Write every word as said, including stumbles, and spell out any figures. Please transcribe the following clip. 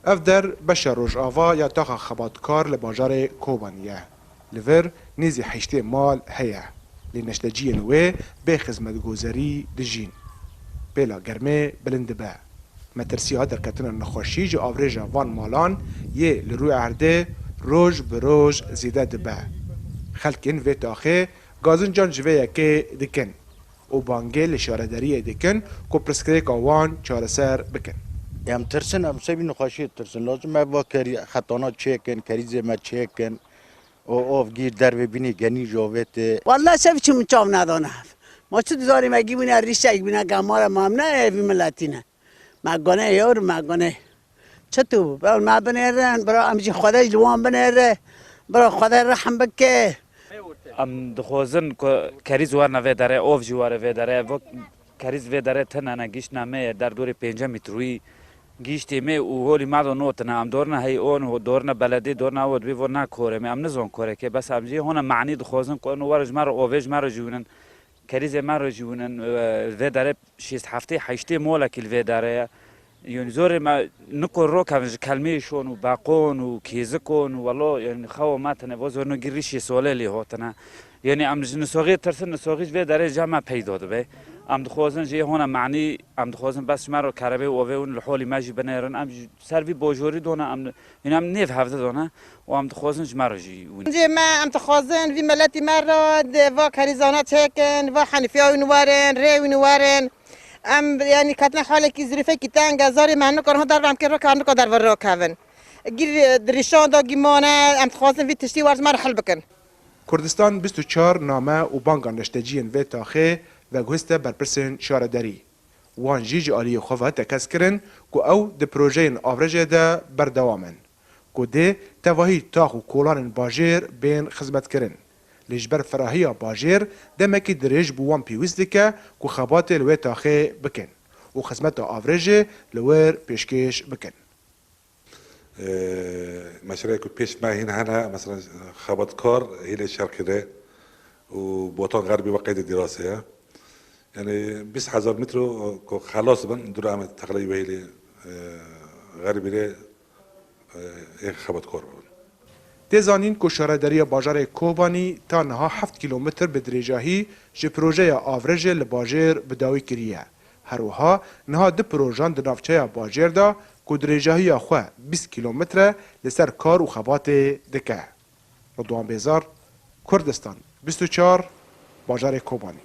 Ev der beşa rojava ya taxa xebatkar li bajarê Kobanî ye. Li vir nêzî heştê mal heye. Lê neşteciyên wê bê xizmetgozerî dijîn. Pêla germê bilind dibe. Metirsiya derketina nexweşî ji avrêja van malan yê li rûyê erdê roj bi roj zêde dibe. Xelkên vê taxê gazincan ji vê yekê dikin û bangê li şaredariyê dikin ku pirsgirêka wan çareser bikin. Em tirsin, em sebî nexweşiyê tirsin. Lazim e va kerî-, xetana çêkin, kerîzê me çêkin. O ov gîr dervê bînî genî jovê tê. Walla şev çi min çav nadana. Ma çi dizanî me gî wîne rîşek bîne gemare ma em ne evî miletî ne. Me gone yor, me gone. Çi tu? Bira me binêrin, bira em jî Xwedê ji li wan binêre. Bira Xwedê rehm bike. Em dixwazin ku kerîz werine vê derê, ov jî were vê derê. Ev kerîz vê derê tune ne, giştine me ye, der dorê pêncî metrûyî giştê me û holî me de notine. Em dorine heywan û dorine beledê, dorine ew dibê vo ne kore me. Em nizon korekê, bes em jî hona manî dixwazin ku eno were ji me re ovê ji me re jî wînin. Kerîzê me re jî wînin, e, vê derê şêst heftê heştê molekî li vê derê ye. Yanî zorê me niko rokevin ji kelmeyê şon û beqon û kêzikon û welo, yanî xewa me tine vo zor no gî rîşê solê lê hotine. Yanî em ji nisoxê tirsin, nisoxî ji vê derê ji me peyda dibe. Em dixwazin jê hona manî, em dixwazin bes ji me re kerebê û ovê hûn li holî me jî binêrin. Em ji ser vî bojorî dona, em, yanî em nêv hevde dona û em dixwazin ji me re jî win. Cê me, em dixwazin vî miletî me re di va kerîzana çêkin, va henîfiya wîn werin, rê wîn werin. Em, yanî, ketine halekî zirîfekî teng e, zarê me nikarin ho derve em kê rokevin, nika derve rokevin. Gîr di rîşan de gî mane, em dixwazin vî tiştî wer ji me re hil bikin. Kurdistan bîst û çar name û banga neşteciyên vê taxê veguhiste berpirsên şaredarî. Wan jî ji aliyê xwe ve tekez kirin ku ew di projeyên avrêjê de berdewam in, ku dê tevahî tax û kolanên bajêr bên xizmetkirin. Lê ji ber ferahiya bajêr demekî dirêj bo wan pêwîst dike ku xebatê li wê taxê bikin û xizmeta avrêjê li wir pêşkêş bikin. Ee, meşreyê ku pêş me hîn hene, mesela xebatkar hîlê şerqî re û botan xerbî ve qeydê dîrasê ye. Yani bîst hezar metro ku xelas bin, dûra em teqleyî ve hîlê, e, xerbî re, e, ê xebatkar bibin. Tê zanîn ku şaredariya bajarê Kobanî ta niha heft kîlometr bi dirêjahî ji projeya avrêjê li bajêr bi dawî kiriye. Her wiha niha du projan di navçeya bajêr de ku dirêjahiya xwe bîst kîlometre li ser kar û xebatê dike. Ridwan Bêzar, Kurdistan bîst û çar, bajarê Kobanî.